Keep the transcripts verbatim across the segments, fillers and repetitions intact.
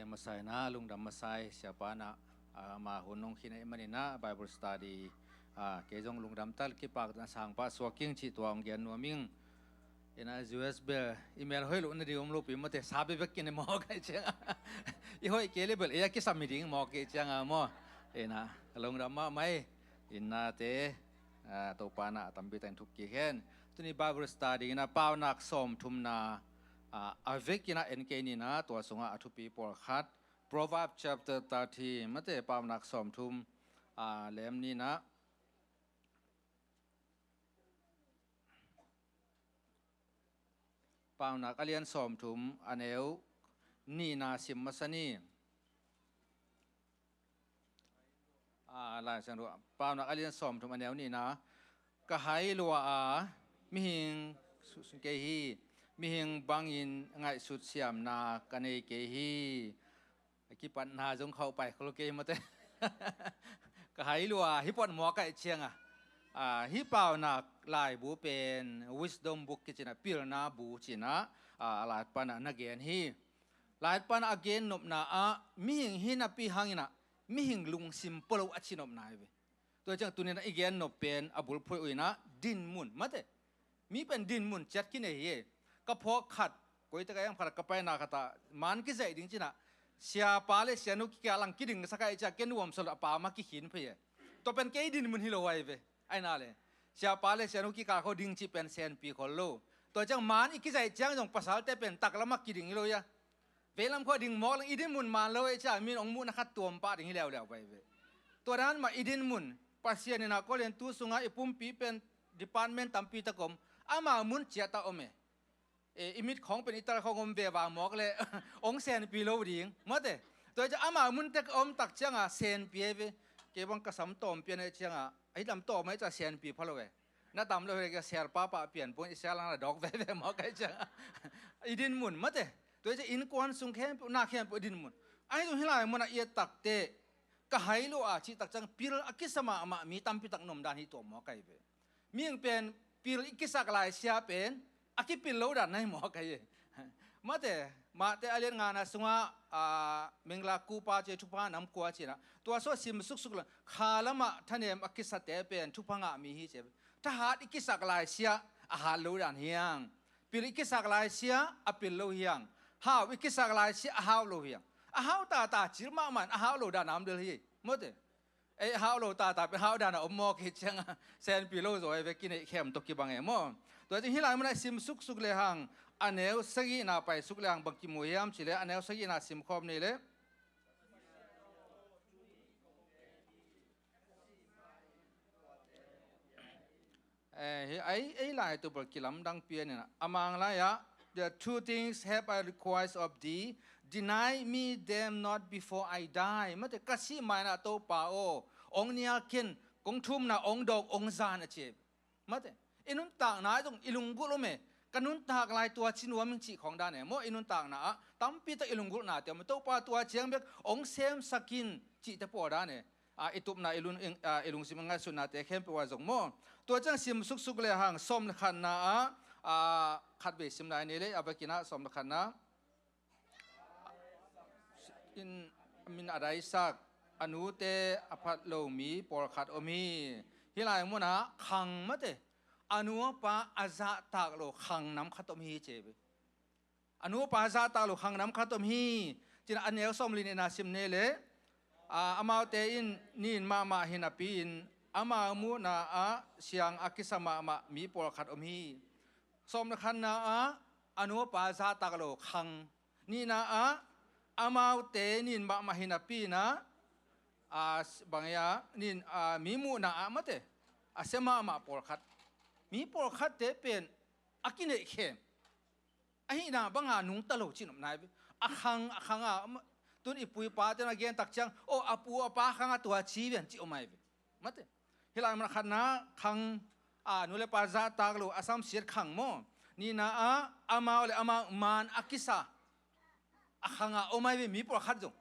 Masai na, lungdam masai, siapa na, ah, ama hun nong khin ahih manin ah, Bible study, ah, kei zong lungdam tal, kipak na sang pah suak ing cih tua hong gen nuam ing. Ina U S bel, i mel hoih loh na ding om lo pi mate, sa bebek kin mawk ahih ciang. I hoih kei le bel, ei a kisam hi ding mawk ahih ciang a maw. Ina, lungdam mahmah ei. Ina te, ah, Topa na a tampi tak in thuk kik hen. Tuni Bible study ina Paunak sawmthum na, ah, a vek ina en kei ni na, tua sungah a thupi pawlkhat. Proverbs chapter thirty, mate Paunak sawmthum, ah, lem ni na. Paunak a lian sawmthum a neu nihna sim masa ni. Ah, Lai Siangtho, Paunak a lian sawmthum a neu nihna. Ka hai lua a, mihing su-, su-, kei hi, mihing bangin ngaihsut siamna ka nei kei hi. A kipatna zong khauh pai khol kei mate. Ka hai lua, hih puan mawk ahih ciang a. Ah, hih Paunak laibu pen wisdom book kici na, pilna bu ci na, ah, a laibu pan a na gen hi. Laibu pan a gen nopna ah, mihing hi napi hangin ah, mihing lungsim pua lo a ci nopna hi ve. Tua ciang tuni na i gen nop pen a bulphuh uh ina dinmun mate. Mi pen dinmun ciat kinei hi e. Ka phawk khat, koi tak a hiam khat ka paina khat ah, man kizaih ding ci na, siapa le sianu kikal ah kiding sak ahih ciang ken nuam sa lo a pa ma kikhin phei e. Tua pen kei dinmun hi lo ahi ve. Ahi na le, siapa le sianu kikal khawng ding cih pen senpi khol lo. Tua ciang man i kizaih ciang zong pasalte pen taklam ah kiding hi lo ia. Veilam khawng ding mawk leng i dinmun man lo ahih ciang min hong muhna khat tuam pah ding hi leuleu pai ve. Tua dan mah i dinmun, Pasian in a Korin tu sungah i pumpi pen department tampi tak om. Amau mun ciat ah om e. E, i mit khawng pen i tal khawng om ve vang mawk le hong senpi lo ding. Mate. Tua ciang amau mun tek om tak ciang a senpi e ve. Kei bang ka sam tawm pian ahih ciang a, ahi lam tawm ahih ciang senpi pha lo e. Na tam lo hi le ka sel papa pian pun i sel lang la dawk veve maw kai ciang. I dinmun mate. Tua hi ciang innkuan sung khempeuh, na khempeuh i dinmun. Ahi zong hih lai mun ah i et tak teh, ka hai lua a cih tak ciang pil a kisa mahmah mi tampi tak na om dan hi tua maw kai ve. Mihing pen pil i kisak lai sia pen a kipil lo dan na hi maw kai e. Mate, Mate a lian ngana sungah, ah, Mengla kupa ci thupha nam kua ci na. Tua sung sim suksuk le, kha lamah thanem a kisate pen thupha ngah mi hi ci. Thahat i kisak lai sia a hat lo dan hiang. Pil i kisak lai sia a pil lo hiang. Hau i kisak lai sia a hau lo hiang. A hau tata cil mahmah in a hau lo dan a om del hi. Mate. Ei, hau lo tata pen hau dan a om mawk hi ciang a, senpi lo zaw e ve, kineih khem tawh kibang e maw. Tua ciang hih lai mun ah sim suksuk le hang, a neu sagihna pai suk le hang bang kimu hiam cih le, a neu sagihna sim khawm ni le. Eh, hi, ei, ei lai tu bel kilamdang pian ina. A mang lai ah, "The two things have I request of thee, deny me them not before I die." Mate, ka sih ma-in ah Topa aw, hong nial ken, kong thumna hong dawk hong zan a ci. Mate, i nuntakna ah zong i lunggulh om e. Ka nuntak lai tua ci nuam ing cih khawng dan e. Maw i nuntakna ah, tampi tak i lunggulhnate om e. Topa tua ciang bek hong semsak in cihte pawl dan e. Ah, i tupna, i lung, i, ah, i lungsim, i ngaihsutnate khempeuh ah zong maw. Tua ciang sim suksuk le hang, sawm le khatna ah, ah, khatvei sim lai ni le, a vekin ah sawm le khatna. In, min a daisak, a nute a phat lo mi pawlkhat om hi. Hih lai mun ah khang mate. A nu a pa a zahtak lo khang nam khat om hi ci ve. A nu a pa zahtak lo khang nam khat om hi. Ci na a neu sawm le nihna sim ni le, ah, amaute in nin mahmah hi napi-in, amau muhna ah siang a kisa mahmah mi pawlkhat om hi. Sawm le khatna ah, a nu a pa zahtak lo khang. Nihna ah, amaute nin mahmah hi napi-in ah, ah, bang e ah, nin, ah, mi muhna ah mate. A sia mahmah pawlkhat. Mi pawlkhatte pen a kineih khem. Ahihna banga nungta lo ci nop nai ve. A khang, a khang a, tun i pu i pate na gen tak ciang, aw, a pu a pa khang a tua ci vian ci om ai ve. Mate. Hih lai mun ah khatna khang, a nu le pa zahtak lo, a samsiat khang maw. Nihna ah, amau le amau man a kisa. A khang a om ai ve mi pawlkhat zong.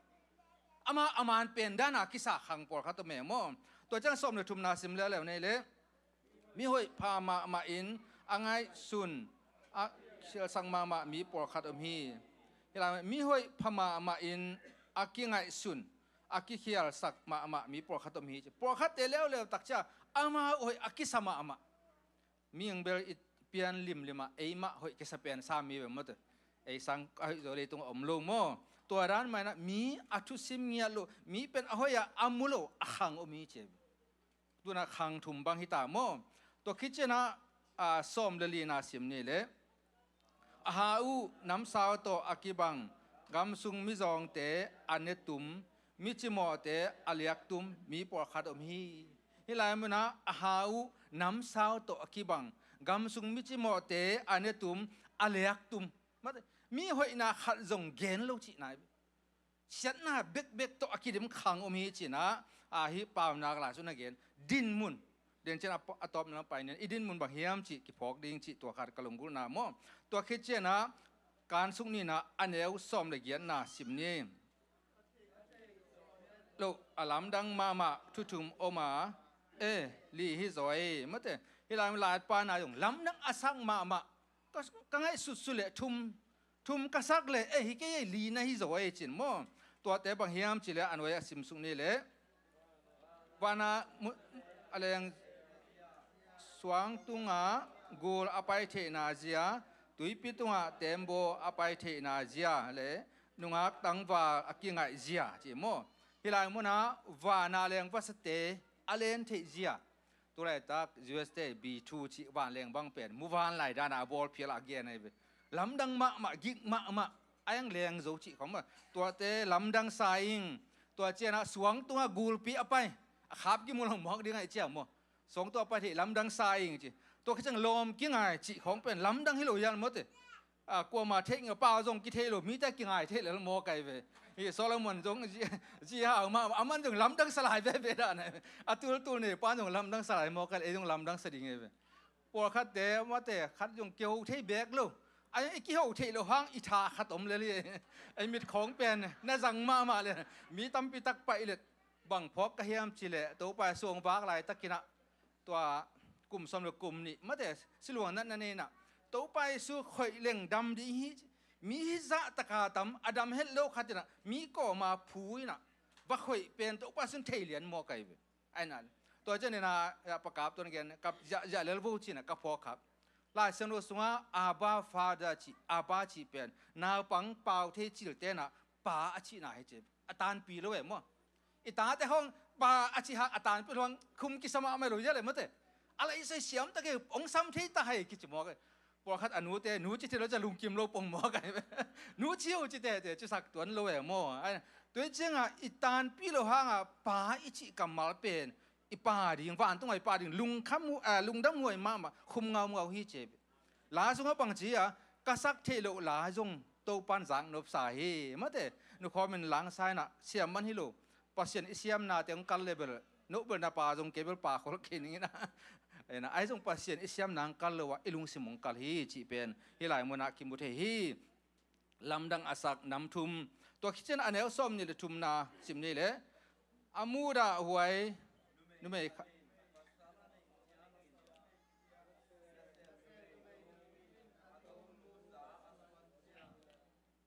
Amau a man pen dan a kisa khang pawlkhat om e maw. Tua ciang sawm le thumna sim leuleu ni le. Mi hoih pha mahmah in a ngaihsun a sialsak mahmah mi pawlkhat om hi. Hih lai, mi hoih pha mahmah in a kingaihsun, a kikhialsak mahmah mi pawlkhat om hi ci. Pawlkhatte leuleu tak cia amau hoih a kisa mahmah. Mi ang bel i pian limlim ah eimah hoih kisa pen sa mi ve maw te. Ei sang a hoih zaw leitung a om lo maw? Tua dan mah inah mi a thusim ngiat lo, mi pen a hoih ah a mu lo a khang om hi ci. Tuna khang thum bang hita maw? Tua khit cianah, a, sawm le lina sim ni le. A ha uh namsau tawh a kibang gamsung mizawngte a netum, micimawhte a liaktum mi pawlkhat om hi. Hih lai munah a ha uh namsau tawh a kibang gamsung micimawhte a netum, a liaktum. Mate, mi hoihna khat zong gen lo cihna hi. Siatna bekbek tawh a kidim khang om hi cinah, a, hih Paunak lai sung na gen dinmun. Den cian a, a tawpna pai nen i dinmun bang hiam cih kiphawk ding cih tua khat ka lunggulhna maw? Tua khit cianah kan sung nina a neu sawm le giatna sim ni. Lo, a lamdang mahmah thu thum om a, e, li hi zaw e, mate. Hih lai latpana zong lamdang a sak mahmah. Ka, ka ngaihsut su le thum, thum ka sak le, e, hi kei e, li na hi zaw e cin maw? Tuate bang hiam ci le a nuai a sim suk ni le. Vana mu-, a leng suang tungah gul a pai theihna zia, tuipi tungah tembaw a pai theihna zia le nungak tangval a kingaih zia ci maw? Hih lai munah vana leng vasate a len theih zia. Tulaitak U S te B two cih vanleng bang pen muvanlai dana a bawlphial a gen ahi ve. Lamdang mahmah, gik mahmah, a eng leng zo cih khong mah. Tuate lamdang sa ing, tua cianah suang tungah gulpi a pai, a khap gimul hong mawk ding ahi ciang maw? Suang tungah pai theih lamdang sa ing ci. Tua khit ciang lawm kingai cih khong pen lamdang hi lo hial maw te. A, kuama theih ngei pau zong kithei lo, mite kingai theih lel maw kai ve. Hi Solomon zong zi, zi hau mah, aman zong lamdang sa lai veve dan ahi ve. A tultul nei pan zong lamdang sa lai maw kai, ei zong lamdang sa ding ahi ve. Pawlkhatte, mate, khat zong kiho thei bek lo. Ai, i kiho thei lo hang i tha khat om lel hi. Ai mit khawng pen na zang mahmah le. Mi tampi tak paih let bang phawk ka hiam ci le, Topa i suang vak laitakinah tua kum sawm le kum nih, mate, siluang natna nei inah Topa Jesu khoih leng dam ding hi. Mi hi zahtaka tam, a dam het lo khat inah mi kawma phu inah va khoih pen Topa Jesu in thei lian maw kai ve. Ai na le. Tua cian inah, ya, Pa Kap tuan gen, ka ziahziah lel vo cinah ka phawk khak. Lai Siangtho sungah Abba Father cih, Abba cih pen naupang pau thei cil tenah pa a cihna hi ci. A tanpi lo e maw? I tate hong pa a cih hang a tanpi lo hang khum kisa mahmah lo zia le maw te. A lai sai siam tak e, hong sam thei ta hai kici maw kai. Pawlkhat a nute, nu ci thei lo cia lungkim lo pong maw kai. Nu ci ho ci tete, ci sak tuan lo e maw. Ai, tua hi ciangah i tanpi lo hangah pa i cih kammal pen i pa ding, vantungah i pa ding lungkham hu-, a, lungdam huai mahmah, khum ngaungau hi ci. La sungah bang ci a, ka sak theih loh la zong Topan zak nopsa hi, mate, nukhawm in langsa inah siam man hi lo. Pasian i siamnate hong kal le bel, no bel na pa zong kei bel pa khol kei ning inah. Inah, ai zong Pasian i siamna hong kal lo ah, i lungsim hong kal hi, cih pen hih lai munah kimu thei hi. Lamdang a sak nam thum. Tua khit cian a neu sawm nih le thumna sim ni le. A mudah huai numei kha-,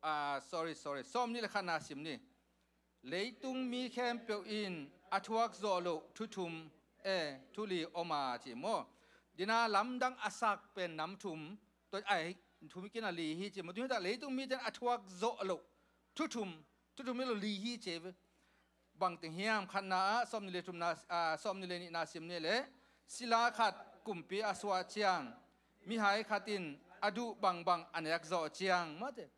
ah, sorry, sorry. Sawm nih le khatna sim ni. Leitung mi khempeuh in a thuak zawh loh thu thum, e, thu li om a ci maw? Dina lamdang a sak pen nam thum, tua ai, thum kina li hi ci maw? Tuni tak leitung mite in a thuak zawh loh thu thum, thu thum hi lo li hi ci ve. Bang teng hiam? Khatna ah, sawm nih le thumna, ah, sawm nih le nihna sim ni le. Sila khat kumpi a suah ciang, mihai khat in a duh bangbang a nek zawh ciang, mate.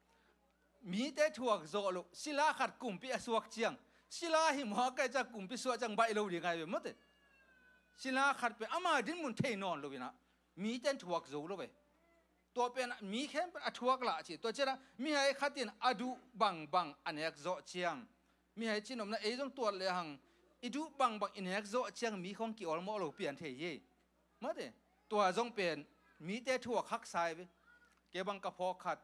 Mite thuak zawh loh, sila khat kumpi a suak ciang. Sila hi maw kai ciang kumpi suah ciang baih lo ding ai ve, mate. Sila khat pen ama dinmun thei nawn lo inah, mite in thuak zo lo ve. Tua pen mi khempeuh a thuak lah ci. Tua cianah mihai khat in a duh bangbang a nek zawh ciang. Mihai cinopna ei zong tuat le hang, i duh bangbang i nek zawh ciang mi khong ki-awlmawh lo pian thei hi. Mate, tua zong pen mite thuak haksa hi ve. Kei bang ka phawk khat.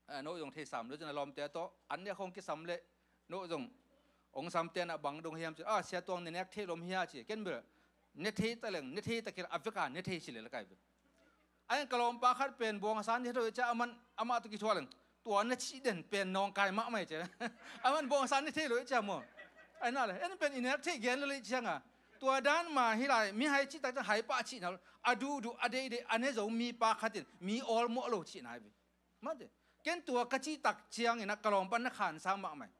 A, no zong thei sam lo cin a lawmte tawh an nek hong kisam leh no zong hong sam tenah bang dong hiam ci. A, Sia Tuang ne nek thei lom hia ci. Ken bel ne thei ta leng, ne thei ta kei a veka ne thei ci le la kai bel. A in ka lawmpa khat pen buang a san ne thei cia aman, amah tawh kithuah leng Tua na cih den pen nawngkai mahmah hi cia. Aman bawngsa ne thei lo hi cia maw. Aina le en pen i nek theih gen lo hi cianga, tua dan ma hi lai, mihai cih tak ciang hai pah cih na lo, a duhduh a deidei a ne zo mipa khatin mi awlmawh lo cihna hi ve. Mate, ken tua ka cih tak ciangin ah ka lawm pan na khansa mahmah hi.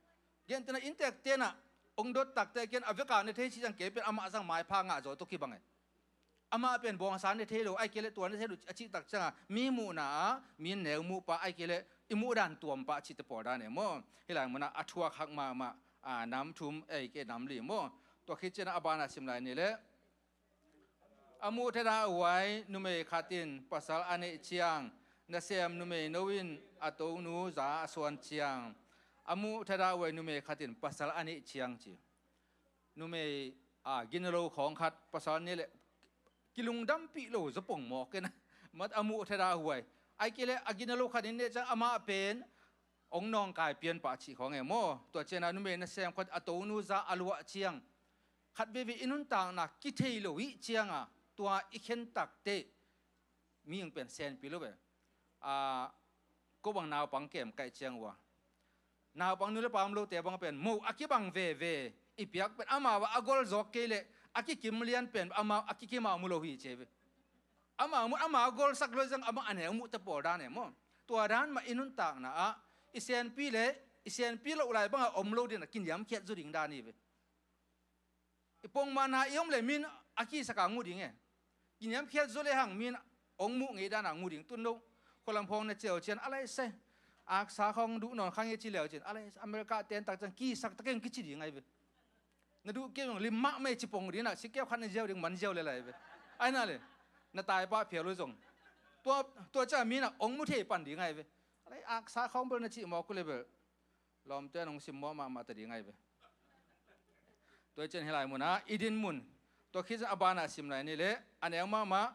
Gentehna inntek tenah ong dot takte ken a veka ne thei cih ciang kei pen amah sang maipha ngah zaw tawh kibang hi. Amah pen bawngsa ne thei lo, ai kei leh tua ne thei lo a cih tak cianga mi muhna ah mi neu muhpa, ai kei leh i muhdan tuampa cihte pawl dan e maw. Hi lai munah a thuak hak mahmah, a, nam thum, ei kei nam li maw. Tua khit ciangah a banah sim lai ni leh, a muh thadah huai numei khatin pasal a neih ciang, nasem numei no in a tonu za a suan ciang, a muh thadah huai numei khatin pasal a neih ciang ci. Numei, a, gina lo khawng khat pasal ne leh kilungdampih lo zaw pong mawk in a, mat a muh thadah huai. Ai kei leh a gina lo khat in ne ciang amah pen ong nawngkai pian pah cih khawng e maw. Tua ciangah numei nasem khat a tonu za a luah ciang, khat veivei i nuntakna kithei lo hi cianga tua i khen takte mi ong pen senpi lo ve. A, ko bang naupang kem kaih ciang ua, naupang nu le pa om lote bang pen mo a kibang veve i piak pen amau a gol zawk kei leh a kikim lian pen amau a kikim a mu lo hi ci ve. Amau mu, amau golsak lo ciang amah a neu muhte pawl dan e maw. Tua dan mah i nuntakna ah i senpi leh i senpi loh lai bangah om lo ding a kiniamkhiat zaw ding dan hi ve. I pongmawhna i om leh min a kisak a ngu ding e. Kiniamkhiat zaw lehang min ong muh ngei dan a ngu ding. Tun lo khualam khawng na ciau cian a lai se, aksa khawng duh nawn kha ngei ci leu cin a lai se, America ten tak ciang kisak tak eng kici ding ai ve. Na duh kei zong lim mahmah i ci pong ding a, sikeu khat na ziau ding man ziau le lai ve. Aina le na taipah phial uh zong tua, tua ciang min a ong mu thei pan ding ai ve. A lai aksa khawng bel na cih mawk uh le bel lawmte nong simmawh mahmah ta ding ai ve. Tua i cian hi lai munah i din mun, tua khit a banah sim lai ni leh a neu mahmah,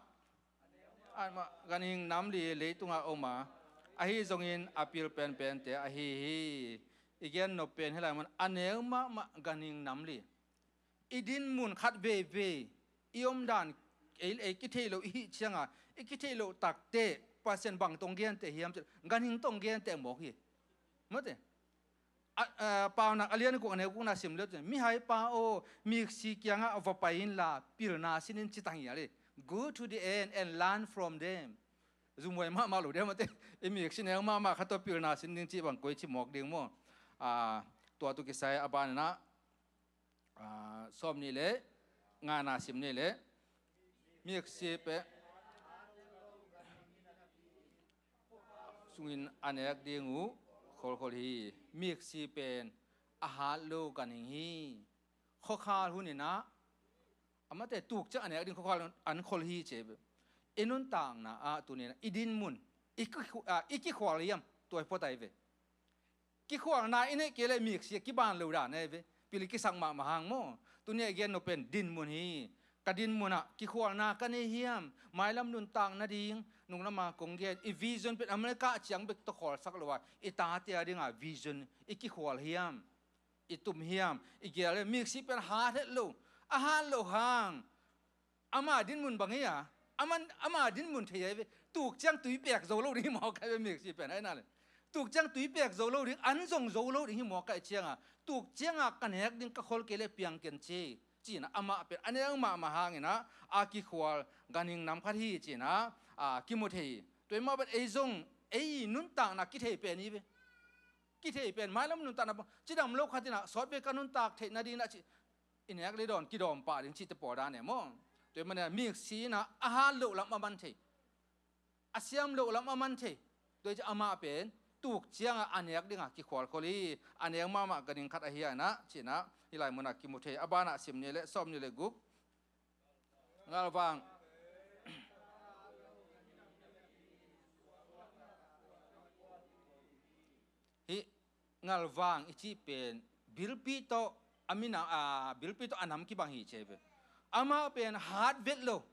a mah ganhing nam li leitungah om a, ahi zongin a pil penpente ahi hi. I gen nop pen hi lai mun a neu mahmah ganhing nam li. I din mun khat veivei i omdan ei, ei kithei lo i hih cianga, i kithei lo takte Pasian bang tong gente hiam cih ganhing tong gente mawk hi. Mate. A, a, Paunak a lian guk a neu gukna sim leu cin, mihaipa aw, miksi kiangah va pai inla pilna sin in ci tang hi a le. Go to the end and learn from them. Zumhuai mahmah lo deuh mate. I miksi neu mahmah khat tawh pilna sin ding cih bang koi ci mawk ding maw. A, tua tu kisai a banah a, sawm nih le ngana sim ni leh, miksi pen sungin a nek ding uh kholkhol hi. Miksi pen a hat lo ganhing hi. Khuakhal hun inah amate tuk ciang a nek ding khuakhal an khol hi ci ve. I nuntakna ah tuni inah i din mun i ki, a, i kikhual hiam, tua i phuatai ve. Kikhualna i neih kei leh miksi a kiban lo dan ahi ve. Pil i kisak mahmah hang maw. Tuni a i gen nop pen din mun hi. Ka din munah kikhualna ka nei hiam? Mailam nuntak nading nung lama kong gen i vision pen America ciang bek tawh khualsak lo a, i tate a dinga vision i kikhual hiam? I tum hiam? I gel hiam? Miksi pen hat het lo. A hat lo hang ama dinmun bang hi a, aman ama dinmun thei ahi ve. Tuk ciang tui pek zo lo ding hi mawk ahi ve, miksi pen ahi na le. Tuk ciang tui pek zo lo ding, an zong zo lo ding hi mawk ahi cianga, tuk cianga ka nek ding ka khol kei le piang ken ci, cina amah pen a neu mahmah hangina a kikhual ganhing nam khat hi cina a kimu thei hi. Tua i mah pen ei zong ei nuntakna kithei pen hi ve. Kithei pen mailam nuntakna bang cidam lo khatina sawt ve ka nuntak theih nadina ci i nek le dawn kidawm pah ding cihte pawl dan e maw. Tua i mana miksi ina a hat loh lam a man thei, a siam loh lam a man thei. Tua i ci amah pen tuk cianga a nek dinga kikhualkhol hi. A nek mahmah ganhing khat ahi a ina cina hi lai muna kimu thei. A banah sim ni le sawm ni le guk. Ngalvang. Hih ngalvang i cih pen bilpi tawh a minam, a, bilpi tawh a nam kibang hi ci ahi ve. Amah pen hat vet lo,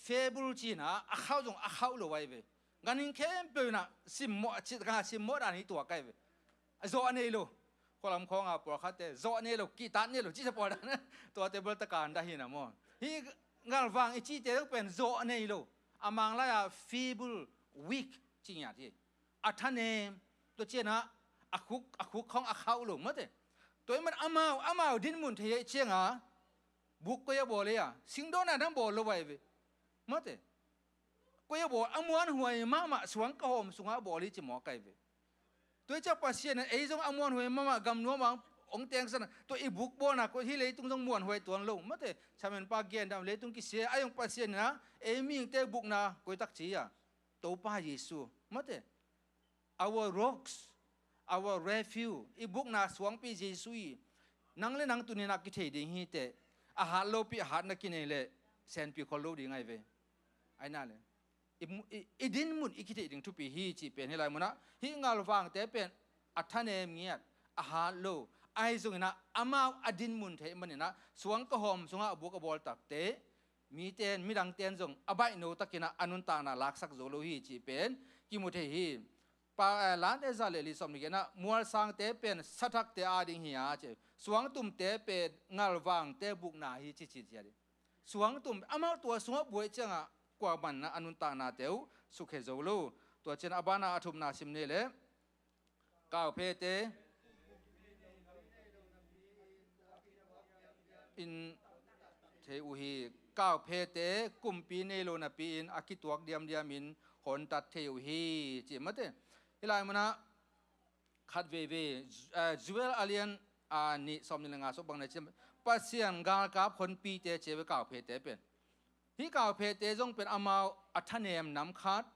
fable cina a khauh zong a khauh lo ahi ve. Ganhing khempeuh ina simmawh a cih, simmawh dan hi tuak ahi ve. Zawh a nei lo. Khualam khawnga pawlkhatte zawh a nei lo, kihtat nei lo cihte pawl dan. Tuate bel takan dah hi na maw. Hih ngalvang i cihte zong pen zawh a nei lo. A Manglai-a feeble, weak ci ngiat hi. A thanem, Tua ciangah a khuk, a khuk khawng a khauh lo, mate. Tua ahih man amau, amau dinmun thei ahih ciangah buk koi a bawl hi a, singdawnna dang bawl lo vai ve, mate. Koi a bawl, a muanhuai mahmah suang ka hawm sungah a bawl hi ci mawk ai ve. Tua hi ciah Pasian in ei zong a muanhuai mahmah gam nuam ah hong tengsan a, tua i buk bawlna koi, hih leitung zong muanhuai tuan lo, mate. Chamen pa gen dam, leitung kisia, a zong Pasian in a ei mihingte bukna koi tak ci a, Topa Jesu, mate. Our rocks, our refuge, i bukna suangpi Jesu hi. Nang le nang tuni-in a kithei ding hi teh, a hat lopi a hat na kinei leh senpi khol lo ding ai ve. Ai na le i, i, i dinmun i kithei ding thupi hi cih pen hih lai munah, hih ngalvangte pen a thanem ngiat, a hat lo, ahi zongin ah amau a dinmun thei manin ah suang ka hawm sungah a buk a bawl takte, mite in, midangte in zong a baihno takin ah a nuntakna laksak zo lo hi cih pen kimu thei hi. Pa, eh, Late za le li sawm ni gen ah, mualsangte pen sathakte ading hi a ci, suangtumte pen ngalvangte bukna hi ci ci ci a ding. Suangtum, amau tua sungah buai ciangah kua man a nuntaknate uh sukhia zo lo. Tua ciang a banah a thumna sim ni leh, kauphete in thei uh hi. Kauphete kumpi nei lo napi-in a kituak diamdiamin hontat thei uh hi ci, mate. Hih lai munah khat veivei, eh, Joel a lian, ah, nih sawm nih le nga sawm bang na ci, Pasian galkap honpite ci ve kauphete pen. Hih kauphete zong pen amau a thanem nam khat,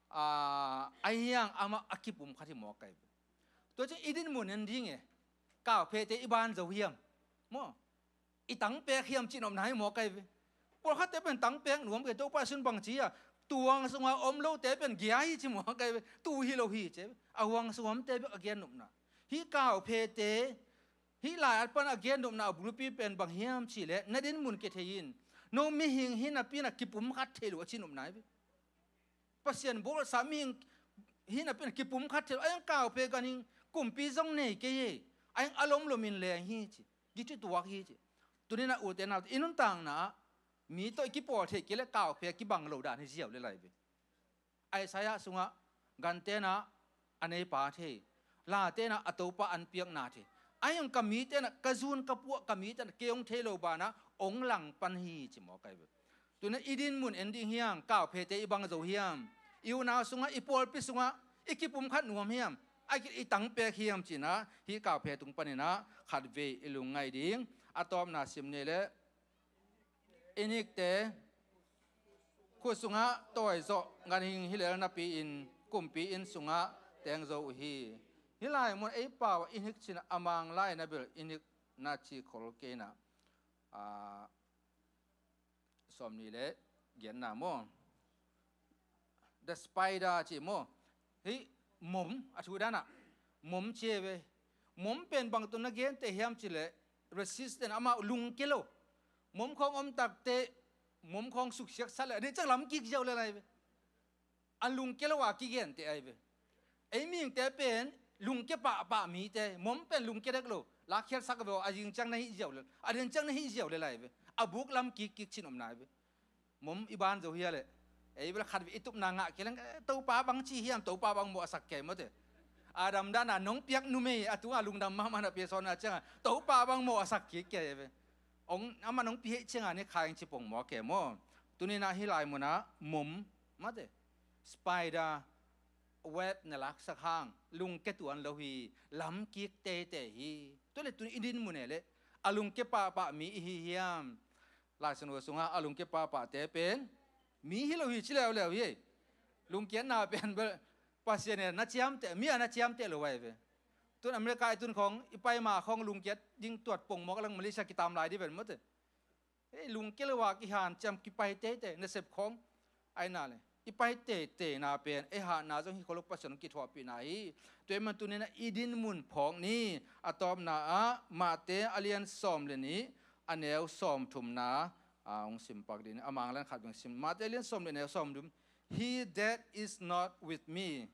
ah, a hiang amau a kipum khat hi mawk ai ve. Tua ciang i dinmun en ding e, kauphete i ban zo hiam? Maw? I tangpek hiam cih nopna hi mawk ai ve. Pawlkhatte pen tangpek nuam kei, Topa Jesu in bang ci a, tua huang sunga om lote pen gia hi ci mawk ai ve. Tu hi lo hi ci ve. A huang sung omte bek a gen nopna. Hih kauphete, hih lai-at pan a gen nopna a bulpi pen bang hiam cih leh, na dinmun kia thei in, no mihing hi napi-in a kipum khat thei lo a ci nopna hi ve. Pasian bawlsa mihing hi napi-in a kipum khat thei lo, a hiang kauphe ganhing kumpi zong nei kei hi, a hiang a lomlomin leng hi ci, gitituak hi ci. Tuni-in a ute naute, i nuntakna ah mi tawh i kipawl thei kei leh kauphe a kibang lo dan hi ziau le lai ve. Isaiah sungah, gante'n ah a neipa thei, late'n ah a topa an piakna thei, a hiang ka mite'n ah ka zun ka puah, ka mite'n ah kei hong thei lo banah hong langpan hi ci mawk ai ve. Tuni-in i dinmun en ding hiam? Kauphete i bang zo hiam? I unau sungah, i pawlpi sungah i kipum khat nuam hiam? A ki, i tangpek hiam cih ah hih kauphe tung panin ah khatvei i lungngaih ding. A tawpna sim ni leh, i nikte khut sungah tawizawh ganhing hi lel napi-in kumpi inn sungah teng zo uh hi. Hih lai mun ei pau ah i nik cih a mang lai na bel i nik na ci khol kei na. Ah, sawm nih le giatna maw? The spider ci maw? Hih mom a thu danah mom ci ve. Mom pen bang tawh na genteh hiam cih leh resistant, amau lungkia lo. Mom khawng om takte, mom khawng suksiaksat leh a ding ciang lam kik ziau le lai ve. A lungkia lo a kigenteh ai ve. Ei mihingte pen lungkia pahpah mite, mom pen lungkia dek lo, lakkhiatsak ve aw, a ding ciang na hih ziau le, a ding ciang na hih ziau le lai ve. A buk lam kikkik cih nopna ai ve. Mom i ban zo hi a leh, ei bel khat i tupna ngah kei leng, eh, Topa bang ci hiam, Topa bang mawh a sak kei mawte. Adam dan a nong piak numei a tungah lungdam mahmah na pia sawn a ciangah Topa bang mawh a sak kik kei ve. Ong, amah nong pia hih ciangah ni khaing ci pong mawk kei maw? Tuni-in ah hih lai munah mom, mate, spider web na laksak hang lungkia tuan lo hi, lam kik teitei hi. Tua leh tuni i dinmun e leh a lungkia pahpah mi i hi hiam? Lai Siangtho sungah a lungkia pahpahte pen mi hi lo hi ci leuleu hi. Lungkiatna pen bel Pasian in na ciamteh, mi a na ciamteh lo ai ve. Tun America i tun khawng, i pai ma khawng lungkiat ding tuat pong mawk leng Malaysia kitam lai dih ven mawte. Ei lungkia lo a kihanciam kipai teitei, nasep khawng. Ai na le i pai teiteina pen ei hatna zong hi khol lo, Pasian hong kithuahpihna hi. Tua ahih man tuni-in ah i dinmun phawk ni. A tawpna ah Mate a lian sawm le nih, a neu sawmthumna, a, hong simpak ding. A manglan khat beng sim. Mate a lian sawm le neu sawmthum. He that is not with me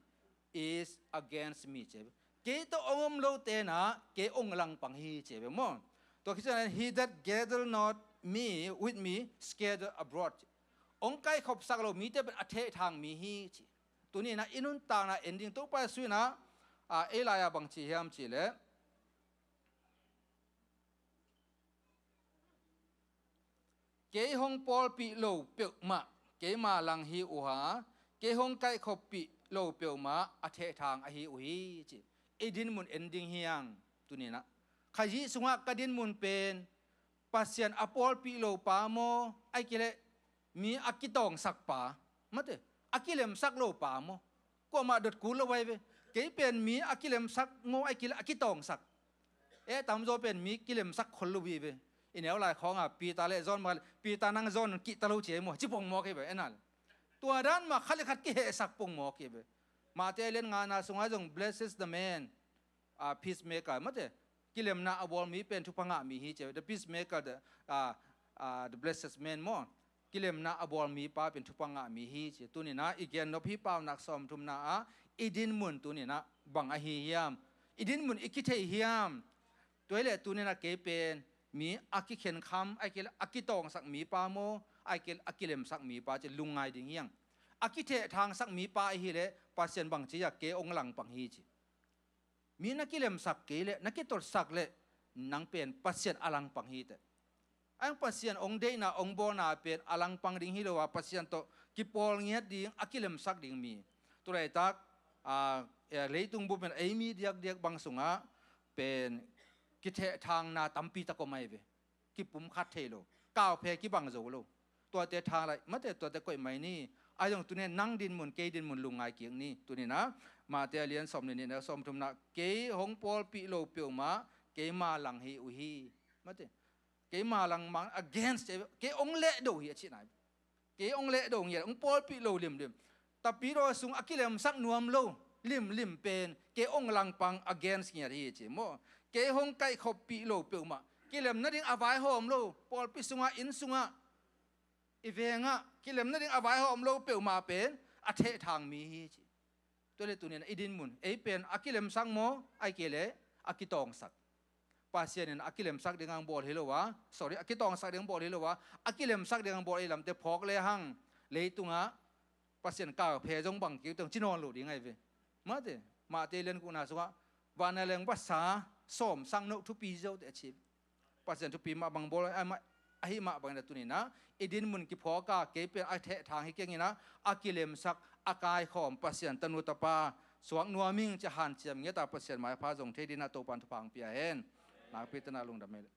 is against me, ci ve. Kei tawh hong om lote in ah kei hong langpang hi, ci ve maw? Tua khit ciangin, he that gather not me, with me, scatter abroad. Hong kaikhopsak lo mite pen a thehthang mi hi, ci. Tuni-in ah i nuntakna en ding, Topa Jesu in ah A, ei lai-ah bang ci hiam cih leh, kei hong pawlpih lo peuhmah keima lang hi uh a, kei hong kaihkhoppih lo peuhmah a thehthang ahi uh hi, ci. I dinmun en ding hi hang. Tuni-in ah, Khrih sungah ka dinmun pen Pasian a pawlpih lo pa maw, ahih kei leh mi a kitawngsak pa, mate, a kilemsak lo pa maw? Kuamah dot kul lo ahi ve. Kei pen mi a kilemsak maw, ahih kei leh a kitawngsak? Eh, tamzaw pen mi kilemsak khol lo hi ve. I neu lai khawngah Peter le John mah, Peter, nang John kihta lo ci hi maw, ci pongmawk hi ve, en a. Tua dan mah khat le khat kihehsak pongmawk hi ve. Matthai a lian ngana sungah zong, "Blessed is the man, ah, peacemaker," mate, kilemna a bawl mi pen thupha ngah mi hi, ci. The peacemaker, the, ah, ah, the blessed man maw. Kilemna a bawl mipa pen thupha ngah mi hi, ci. Tuni-in ah i gennop hih paunak sawmthumna ah i dinmun tuni-in ah bang ahi hiam? I dinmun i kithei hiam? Tua hi leh tuni-in ah kei pen mi a kikhenkham, ahih kei leh a kitawngsak mipa maw, ahih kei leh a kilemsak mipa, ci lungngai ding hi hang. A kithehthangsak mipa ahih leh Pasian bang ci hiam? Kei hong langpang hi, ci. Mi na kilemsak kei leh, na kitotsak leh, nang pen Pasian a langpang hi teh. A, Pasian hong deihna, hong bawlna pen a langpang ding hi lo a, Pasian tawh kipawl ngiat ding, a kilemsak ding mi. Tu laitak, a, eh, leitung bup pen ei mi diakdiak bang sungah pen kithehthangna tampi tak om ahi ve. Kipumkhat thei lo, kauphe kibang zo lo. Tuate thang lai, mate, tuate koih mai ni. Ahi zong tuni-in nang dinmun, kei dinmun lungngai kik ni. Tuni-in ah Matthai a lian sawm le nih, neu sawmthumna, kei hong pawlpih lo peuhmah keima lang hi uh hi. Mate, keima lang mang against, kei hong lehdo hi a cihna hi. Kei hong lehdo ngiat, hong pawlpih lo limlim. Tapidaw sung a kilemsak nuam lo limlim pen kei hong langpang against ngiat hi, ci maw. Kei hong kaihkhoppih lo peuhmah, kilemna ding a vaihawm lo, pawlpi sungah, inn sungah, i vengah kilemna ding a vaihawm lo peuhmah pen a thehthang mi hi, ci. Tua leh tuni-in i dinmun, ei pen a kilemsak maw, ahih kei leh a kitawngsak? Pasian in a kilemsak ding hong bawl hi lo a, sorry, a kitawngsak ding hong bawl hi lo a, a kilemsak ding hong bawl, ei lamte phawk le hang, leitungah Pasian kauphe zong bang kik teng ci nawn lo ding ahi ve. Mate, Matthai lian gukna sungah, "Vanleng vasa sawm sang no thupi zo," teh a ci. Pasian thupi mah bang bawl, ahi mah, ahi mah bangin a tuni-in ah i dinmun kiphawk a, kei pen a thehthang hi keng in ah, a kilemsak, a kaikhawm Pasian tanu tapa suak nuam ing, ci-a hanciam ngiat a Pasian maipha zong thei dingin ah Topa'n thupha hong pia hen. Nakpi takin lungdam hi leh.